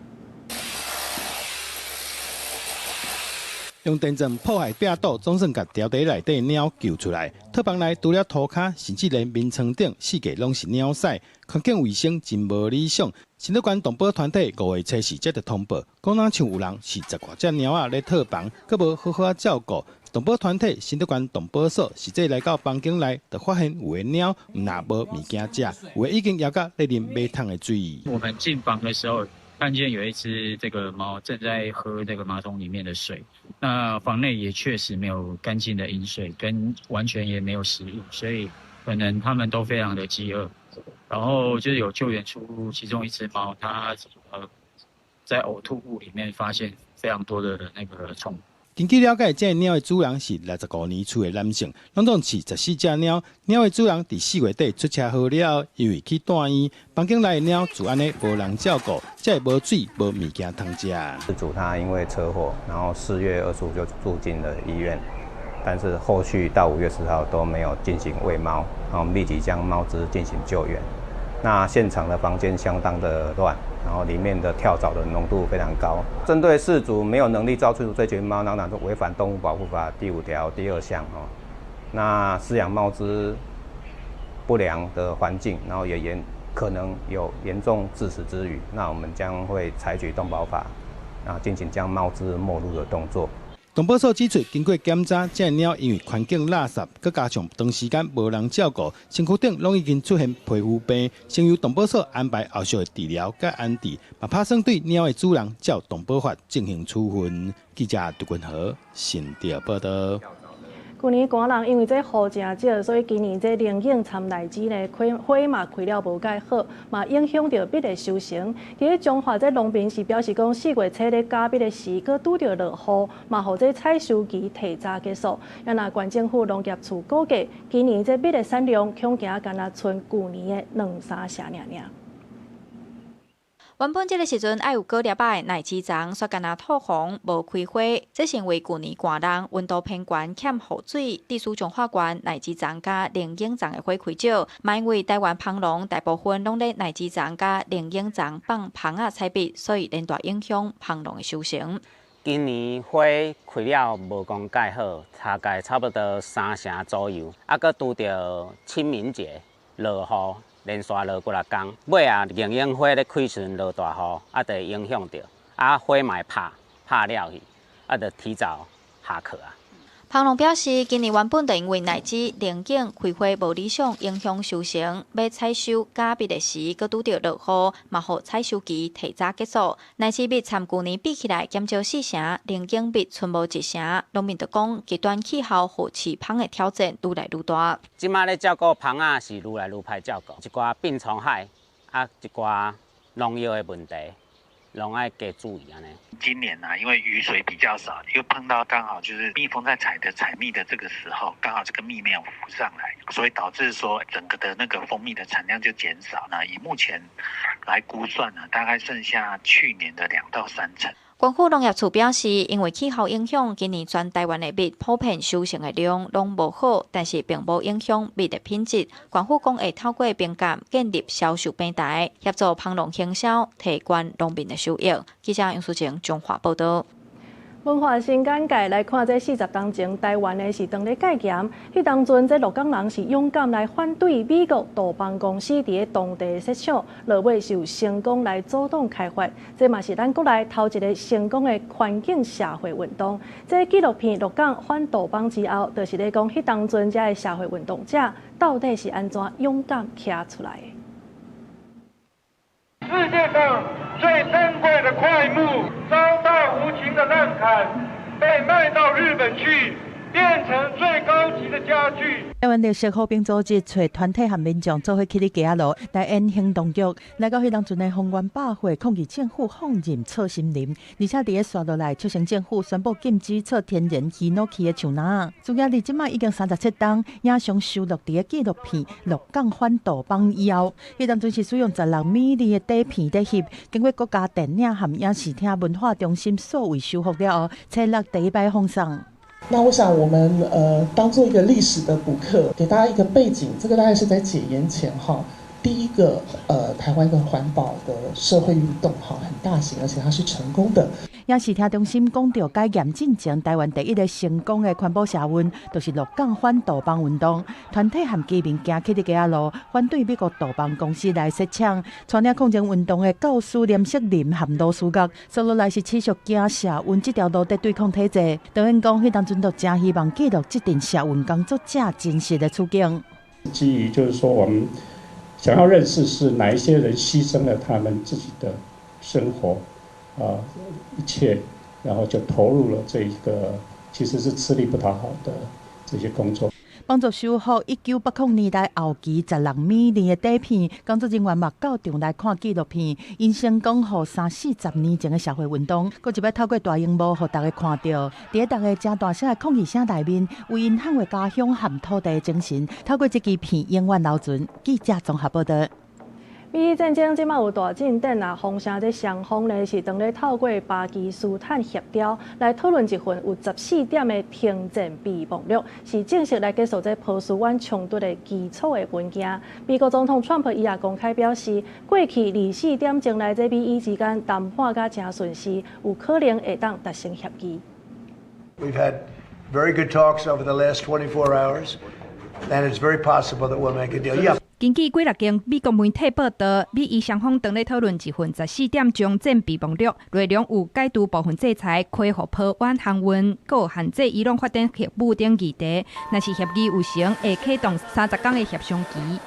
用電鑽破壞壁堵，總算共牢底內底貓救出來。套房內除了塗跤，甚至連眠床頂四界攏是貓屎，環境衛生真無理想。新竹縣動保團體5月初四接著通報，講若像有人飼十外隻貓仔咧套房，閣無好好仔照顧。動保團體新竹縣動保所實際來到房間內，就發現有的貓毋但無物件食，有的已經枵甲咧啉馬桶的水。我們進房的時候，看見有一隻這個貓正在喝這個馬桶裡面的水，那房內也確實沒有乾淨的飲水，跟完全也沒有食物，所以可能他們都非常的飢餓。然後就有救援出其中一隻貓，它在嘔吐物裡面發現非常多的那個蟲。根據了解，這个貓的主人是65年次的男性，攏總飼14隻貓。貓的主人佇4月底出車禍了後，因為去蹛院，房間內的貓就按呢無人照顧，才會無水無物件通食。事主他因為車禍，然後4月25就住進了醫院，但是後續到5月10號都沒有進行餵貓，然後我們立即將貓隻進行救援。那現場的房間相當的亂，然後裡面的跳蚤的濃度非常高。針對事主沒有能力照顧這群貓，當然違反動物保護法第5條第2項哦。那飼養貓隻不良的環境，然後也可能有嚴重致死之虞，那我們將會採取動保法，啊，進行將貓隻沒入的動作。動保所指出，經過檢查，這个貓因為環境垃圾，閣加上長時間無人照顧，身軀頂攏已經出現皮膚病，先由動保所安排後續的治療佮安置，嘛拍算對貓的主人照動保法進行處分。記者杜君和新竹報導。舊年寒人因為這雨誠少，所以今年這龍井摻荔枝呢開花嘛開了無蓋好，嘛影響著蜜的收成。佇咧彰化這農民是表示講，4月初咧莢蜜的時，閣拄著落雨，嘛予這採收期提早結束。啊若縣政府農業處估計，今年這蜜的產量恐驚干焦賰舊年的兩三成爾爾。原本這个時陣愛有果粒仔的荔枝欉，煞干焦透紅無開花，這是因為舊年寒冷，溫度偏懸，欠雨水，致使彰化縣荔枝欉佮龍井欉的花開少。嘛因為台灣蜂農大部分攏咧荔枝欉佮龍井欉放蜂仔採蜜，所以連帶影響蜂農的收成。今年花開了無講蓋好，大概差不多三成左右，啊，閣拄著清明節落雨。連續落幾若工，尾仔龍井花咧開時陣落大雨，啊，就會影響著，啊，花嘛會拍拍了去，啊，就提早下課啊。蜂農表示，今年原本就因為荔枝、龍井開花無理想，影響收成，欲採收莢蜜的時，閣拄著落雨，嘛予採收期提早結束。荔枝蜜參舊年比起來減少四成，龍井蜜賰無一成。農民就講，極端氣候予飼蜂的挑戰愈來愈大。這馬咧照顧蜂仔是愈來愈歹照顧，一寡病蟲害，啊，一寡農藥的問題。攏愛加注意按呢。今年呢，因為雨水比較少，又碰到剛好就是蜜蜂在採的採蜜的這個時候，剛好這個蜜沒有浮上來，所以導致說整個的那個蜂蜜的產量就減少。那以目前來估算呢，大概剩下去年的2到3成。縣府農業處表示，因為氣候影響，今年全台灣的蜜普遍收成的量攏無好，但是並無影響蜜的品質。縣府講會透過評鑑建立銷售平台，協助蜂農行銷，提懸農民的收益。記者楊淑晴彰化報導。文化新簡介來看，這40冬前，台灣呢是當咧戒嚴，彼當陣這鹿港人是勇敢來反對美國杜邦公司佇咧當地設廠，落尾是有成功來阻擋開發。這嘛是咱國內頭一个成功的環境社會運動。這紀錄片《鹿港反杜邦》之後，就是咧講彼當陣遮的社會運動者到底是按怎勇敢徛出來的。世界上最珍貴的檜木遭到無情的濫砍，被賣到日本去，變成最高級的家具。台灣綠色和平組織揣團體和民眾做伙起佇街仔路來演行動劇，來到彼當陣的豐原百貨抗議政府放任錯森林，而且佇咧紲落來促成政府宣布禁止錯天然ヒノキ的樹林。主要佇這馬已經37冬，影像收錄佇咧紀錄片《鹿港反杜邦》以後，彼當陣是使用16米的底片佇翕，經過國家電影和影視廳文化中心數位修復了後，初六第一擺放送。那我想，我們當做一個歷史的補課，給大家一個背景。這個大概是在解嚴前哈，第一個台灣的環保的社會運動哈，很大型，而且它是成功的。影視廳中心講著解嚴進前，台灣第一个成功的環保社運，就是鹿港反杜邦運動。團體和居民行起佇街仔路，反對美國杜邦公司來設廠。帶領抗爭運動的教師連柏林和羅思岳，紲落來是持續行社運這條路佇對抗體制。導演講，彼當陣就誠希望記錄這陣社運工作者真實的處境。基於就是說，我們想要認識是哪一些人犧牲了他們自己的生活。啊，一切，然後就投入了這一個其實是吃力不討好的這些工作。幫助修復1980年代後期16米的底片，工作人員嘛到場來看紀錄片，𪜶成功予三四十年前的社會運動，閣一擺透過大螢幕予大家看著。佇咧大家誠大聲的抗議聲內面，為𪜶捍衛家鄉和土地的精神，透過這支片永遠留存。記者綜合報導。美伊戰爭這馬有大進展啊！封城這雙方呢是當咧透過巴基斯坦協調來討論一份有14點的停戰備忘錄，是正式來結束這波斯灣衝突的基礎的文件。美國總統川普伊也公開表示，過去24點鐘內這美伊之間談判甲誠順時，有可能會當達成協議。 We've had very good talks over the last 24 hours, and it's very possible that we'll make a deal. Yeah. 根據幾若間美國媒體報導，美伊雙方當咧討論一份14點終戰備忘錄，內容有解除部分制裁、恢復波灣航運、閣限制伊朗發展核武等議題。若是協議有成，會啟動30工的協商期。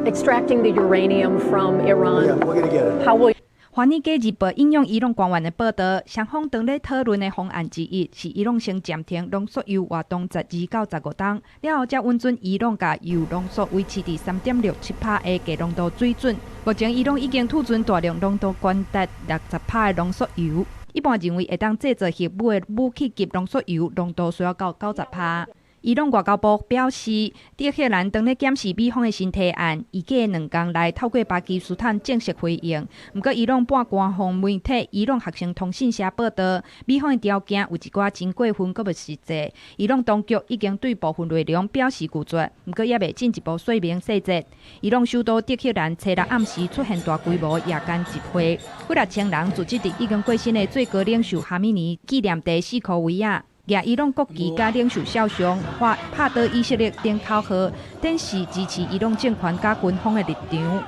Extracting the uranium from Iran. Yeah, we're gonna get it. How will 華爾街日報引用伊朗官員的報導，雙方當咧討論的方案之一是伊朗先暫停濃縮鈾活動12到15冬，了後才允准伊朗共鈾濃縮維持佇3.67趴的低濃度水準。目前伊朗已經儲存大量濃度懸達60趴的濃縮鈾，一般認為會當製造核武的武器級濃縮鈾濃度需要到90趴。伊朗外交部表示，德黑蘭當咧檢視美方的新提案，預計2工內透過巴基斯坦正式回應。毋過，伊朗半官方媒體伊朗學生通訊社報導，美方的條件有一寡真過分，閣無實際。伊朗當局已經對部分內容表示拒絕，毋過猶未進一步說明細節。伊朗首都德黑蘭初六暗時出現大規模夜間集會，幾若千人聚集佇已經過身的最高領袖哈米尼紀念地四箍圍仔。舉伊朗國旗佮領袖肖像，發拍倒以色列等口號，展示支持伊朗政權佮軍方的立場。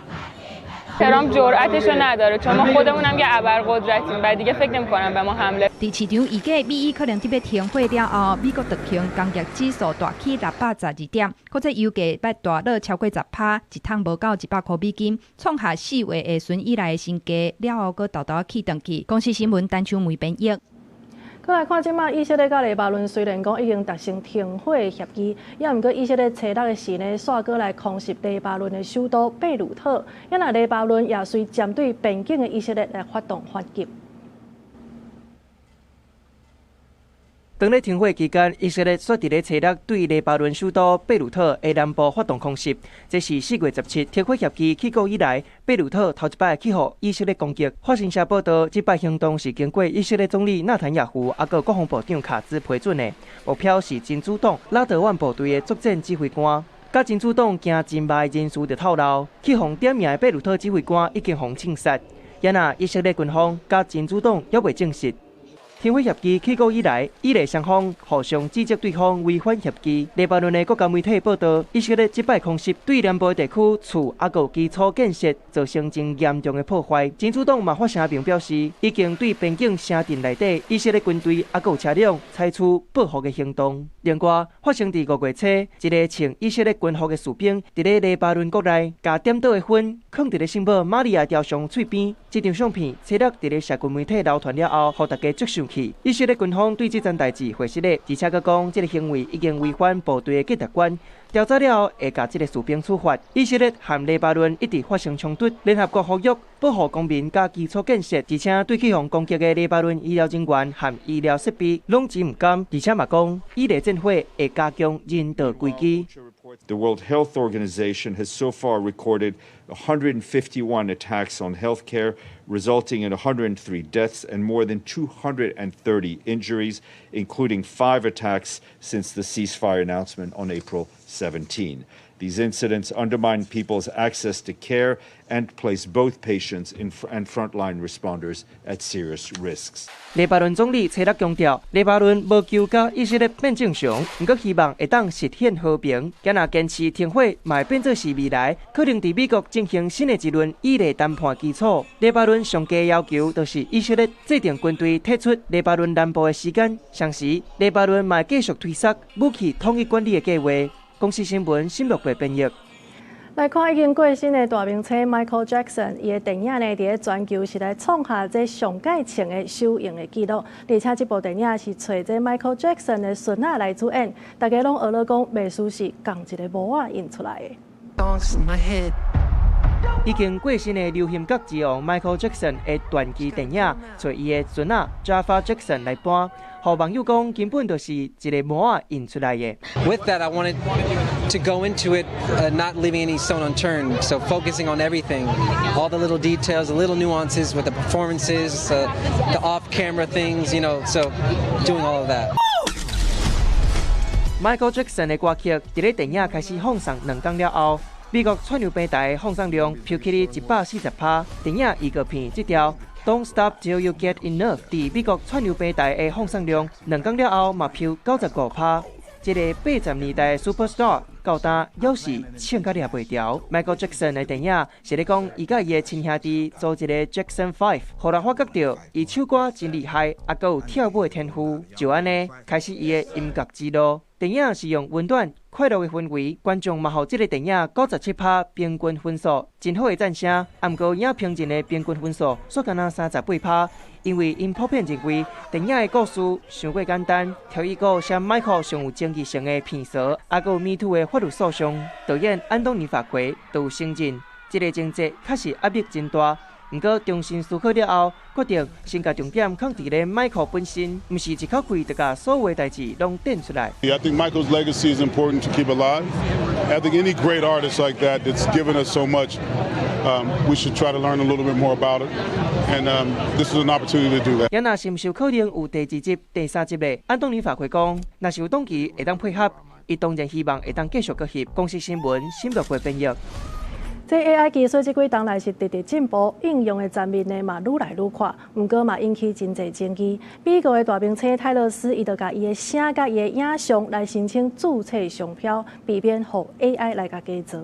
ترامپ جرأتشو نداره چون ما خودمونم یه ابرقدرتیم و دیگه فکر نمی‌کنم به ما حمله 佇市場預計美伊可能佇欲停火了後，美國道瓊工業指數大起612點，國際油價欲大落超過10趴，一桶無夠100箍美金，創下4月下旬以來的新低。了後，閣沓沓起轉去。公視新聞陳秋梅編譯。閣來看這馬以色列佮黎巴嫩雖然講已經達成停火協議，也毋過以色列初六的時呢，煞閣來空襲黎巴嫩的首都貝魯特，也若黎巴嫩也隨針對邊境的以色列來發動反擊。當咧停火期間，以色列煞佇咧初六對黎巴嫩首都貝魯特的南部發動空襲。這是4月17停火協議起効以來，貝魯特頭一擺去予以色列攻擊。法新社報導，這擺行動是經過以色列總理納坦雅胡抑閣國防部長卡茲批准的。目標是真主黨拉德萬部隊的作戰指揮官。佮真主黨驚真歹人士就透露，去予點名的貝魯特指揮官已經予槍殺。也若以色列軍方佮真主黨猶未證實。停火協議起効以來，以黎雙方互相指責對方違反協議。黎巴嫩的國家媒體報導，以色列這擺空襲對南部地區厝抑閣基礎建設造成真嚴重的破壞。真主黨嘛發聲明表示，已經對邊境城鎮內底以色列軍隊抑閣車輛採取報復的行動。另外，發生佇5月初，一个穿以色列軍服的士兵佇咧黎巴嫩國內，共點倒的薰囥佇咧聖母瑪利亞雕像喙邊。這張相片初六佇咧社群媒體流傳了後，予大家足生氣。以色列軍方對這樁代誌回實咧，而且閣講這个行為已經違反部隊的價值觀。調查了後會共這个士兵處罰。以色列和黎巴嫩一直發生衝突，聯合國呼籲保護公民佮基礎建設，而且對去予攻擊的黎巴嫩醫療人員和醫療設備攏真毋甘，而且嘛講以黎戰火會加強人道危機。 The World Health Organization has so far recorded 151 attacks on healthcare, resulting in 103 deaths and more than 230 injuries, including five attacks since the ceasefire announcement on April 17. These incidents undermine people's access to care and place both patients and frontline responders at serious risks. 黎巴嫩總理初六強調，黎巴嫩無求佮以色列變正常，毋過希望會當實現和平。今若堅持停火，嘛會變做是未來可能佇美國進行新的一輪以黎談判基礎。黎巴嫩上低要求就是以色列制定軍隊退出黎巴嫩南部的時間，同時黎巴嫩嘛會繼續推捒武器統一管理的計劃。公視新聞新樂編譯。來看已經過身的大明星 Michael Jackson，伊的電影呢，佇咧全球是來創下這上蓋錢的首映的紀錄。而且這部電影是揣這 Michael Jackson 的孫仔來主演，大家攏學咧講，袂輸是仝一個模仔印出來的。已經過身的流行樂之王 Michael Jackson 的傳記電影，揣伊的孫仔 Jaafar Jackson 來搬，予網友講根本就是一个模仔印出來的。 With that, I wanted to go into it not leaving any stone unturned, so focusing on everything, all the little details, the little nuances with the performances, the off-camera things, so doing all of that. Michael Jackson 的歌曲佇咧電影開始放送2工了後，美國串流平台放送量飆起咧140%。電影預告片這條 Don't Stop Till You Get Enough 佇美國串流平台的放送量2工了後嘛飆95%。這个80年代的 Superstar 到今猶是唱甲掠袂牢。Michael Jackson 的電影是咧講，伊佮伊的親兄弟組一个 Jackson Five，予人發覺著伊唱歌真厲害，抑閣有跳舞的天賦，就按呢開始伊的音樂之路。电影是用温暖、快乐的氛围，观众嘛予这个电影97%平均分数，真好的赞声。啊，毋过影评人的平均分数煞干焦38%，因为𪜶普遍认为电影的故事伤过简单，挑一个写迈克上有争议性的片趖，啊，阁有 Me Too 的法律诉讼。导演安东尼法奎都有承认，这个情节确实压力真大。毋过重新思考了后，决定先共重点放伫咧迈克本身，毋是一口气就共所有的代志拢展出来。 I think Michael's legacy is important to keep alive. I think any great artist like that that's given us so much, we should try to learn a little bit more about it. And this is an opportunity to do that. 也若是毋是有可能有第二集、第三集的？安东尼法奎讲，若是有档期会当配合，伊当然希望会当继续阁翕。公视新闻，新乐国编译。这 AI 技术这几冬来是直直进步，应用的层面呢嘛愈来愈宽，毋过嘛引起真济争议。美国的大明星泰勒斯，伊就共伊的声佮伊的影像来申请注册商标，避免予 AI 来共假造。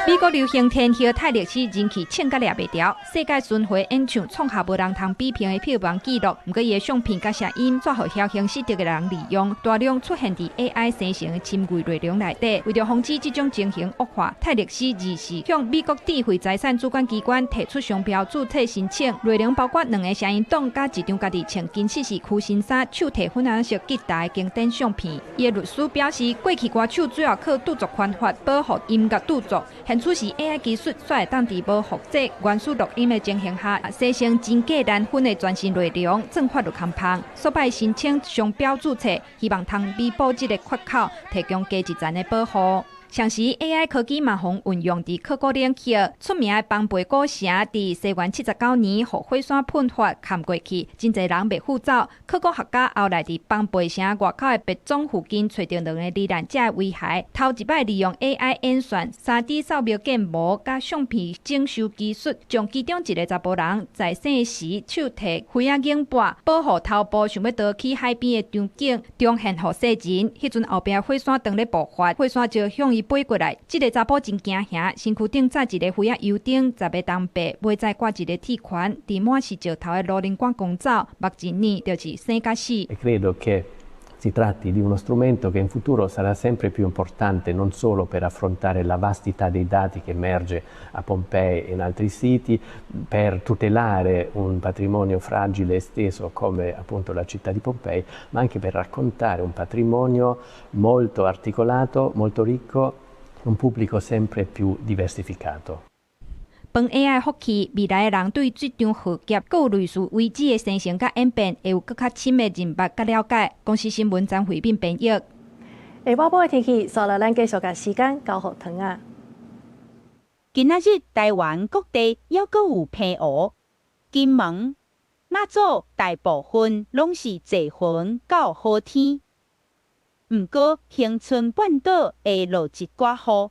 美国流行天后泰勒斯人气冲甲掠袂牢，世界巡回演唱创下无人通比拼的票房纪录。毋过伊的相片佮声音，煞予侥幸失德的人利用，大量出现伫 AI 生成的深伪内容内底。为著防止这种情形恶化，泰勒斯24向美国智慧财产主管机关提出商标注册申请，内容包括两个声音档佮一张家己穿金色是屈身衫、手提粉红色吉他的经典相片。伊的律师表示，过去歌手主要靠著作权法保护音乐著作。现此时 AI 技术煞会当伫无复制原始录音的情形下，生成真假难分的全新内容，算法律空芳。煞爱申请商标注册，希望通弥补这个缺口，提供加一层的保护。同时，AI 科技嘛，予运用伫考古领域。出名的庞贝古城，伫西元79年，予火山喷发崁过去，真济人袂赴走。考古学家后来伫庞贝城外口的别庄附近，揣著两个罹难者的遗骸。头一摆利用 AI 演算、3D 扫描建模、佮相片整修技术，将其中一个查埔人在生时手提飞仔硬盘，保护头部想欲逃去海边的场景，重现予世人。彼阵后壁火山当咧爆发，火山石向伊飞过来，这个查埔真惊吓，身躯顶扎一个飞仔油灯，10个铜币，尾再挂一个铁环，伫满是石头的路顶赶公走，目一暝就是生佮死。 E credo che si tratti di uno strumento che in futuro sarà sempre più importante non solo per affrontare la vastità dei dati che emerge a Pompei e in altri siti, per tutelare un patrimonio fragile e esteso come appunto la città di Pompei, ma anche per raccontare un patrimonio molto articolato, molto ricco, un pubblico sempre più diversificato. 防 AI 福气，未来的人对这场浩劫、阁有类似危机的生成佮演变，会有阁较深的认捌佮了解。公视新闻张惠敏编译。下晡晡的天气，煞来咱继续共时间交予唐仔。今仔日台湾各地犹阁有澎湖、金门、马祖大部分拢是济云到好天，毋过恒春半岛会落一寡雨。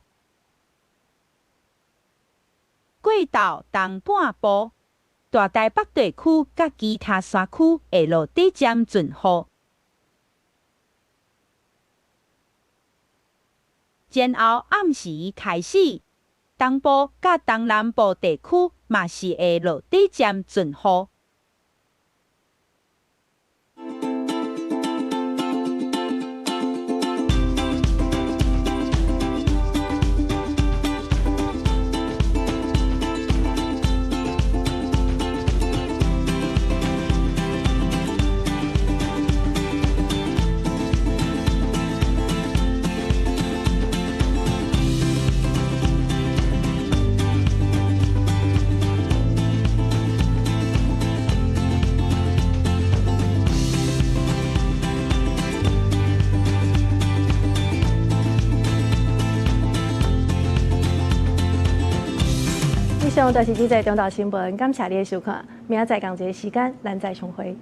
过到东半部，大台北地区佮其他山区会落短暂阵雨，然后暗时开始，东部佮东南部地区嘛是会落短暂阵雨。以上就是这节中昼新闻，感谢你的收看，明仔载仝一个时间，咱再相会。